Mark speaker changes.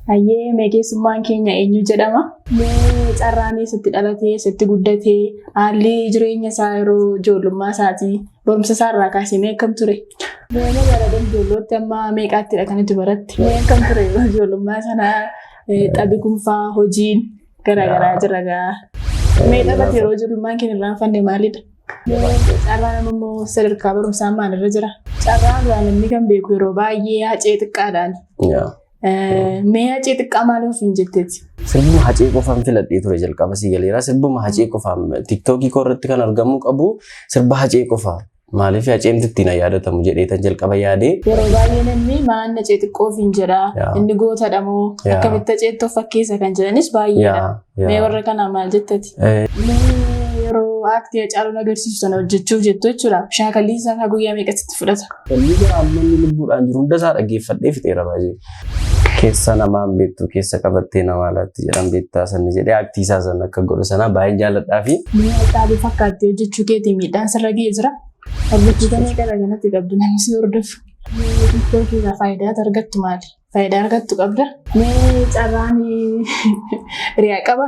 Speaker 1: Hayyee, mee keessummaan keenya eenyu jedhama? Mee carraan eessatti dhalatee, eessatti guddatee, haalli jireenya isaa yeroo ijoollummaa isaatii, barumsa isaa irraa kaasee mee akkam ture? Mee magaalaa Dambidollootti amma meeqaattidha kan itti baratte? Mee akkam ture yeroo ijoollummaa sanaa taphi kunfaa hojiin garaagaraa jira gaa. Mee taphati yeroo ijoollummaan keenya irraanfanne maalidha? Carraan amma immoo sadarkaa barumsaa maalirra jira? Carraan irraa namni kan beeku yeroo baay'ee hacee xiqqaadhaan. Mee hacee xiqqaa maaliif ofiin jetteeti?
Speaker 2: Sirbuma hacee qofaan filadhee ture jalqaba sii galeera. Sirbuma hacee qofaan tiktookii koo irratti kan argamuu qabu sirba hacee qofa. Maaliif haceen ittiin haa yaadatamu jedhee tan jalqaba yaadee.
Speaker 1: Yeroo baay'ee namni maan hacee xiqqoo ofiin jedha. Inni gootadha moo akkamitti haceetti of fakkeessa kan jedhanis baay'eedha. Mee warra kanaa maal jettati? Mee yeroo aaktii Hacaaluun agarsiisu sana hojjechuuf jettu jechuudha. Shaakalli isaa guyyaa meeqatti fudhata?
Speaker 2: Inni gara amma inni lubbuudhaan jiru hunda isaa dhaggeeffadhee fixeera baay'ee. Keessa namaan beektu keessa qabattee namaa laatti jedhan beektaa sanni jedhee aaktii isaa sana akka godhu sanaa baay'een jaalladhaa fi.
Speaker 1: Mee Hacaaluu fakkaattee hojjechuu keetiin miidhaan sirra ga'ee jira? Hordoftoota meeqadha kanatti qabdu namni si hordofu? Mee TikTok irraa faayidaa argattu maali? Faayidaa argattu qabda? Mee carraan hiriyaa qaba?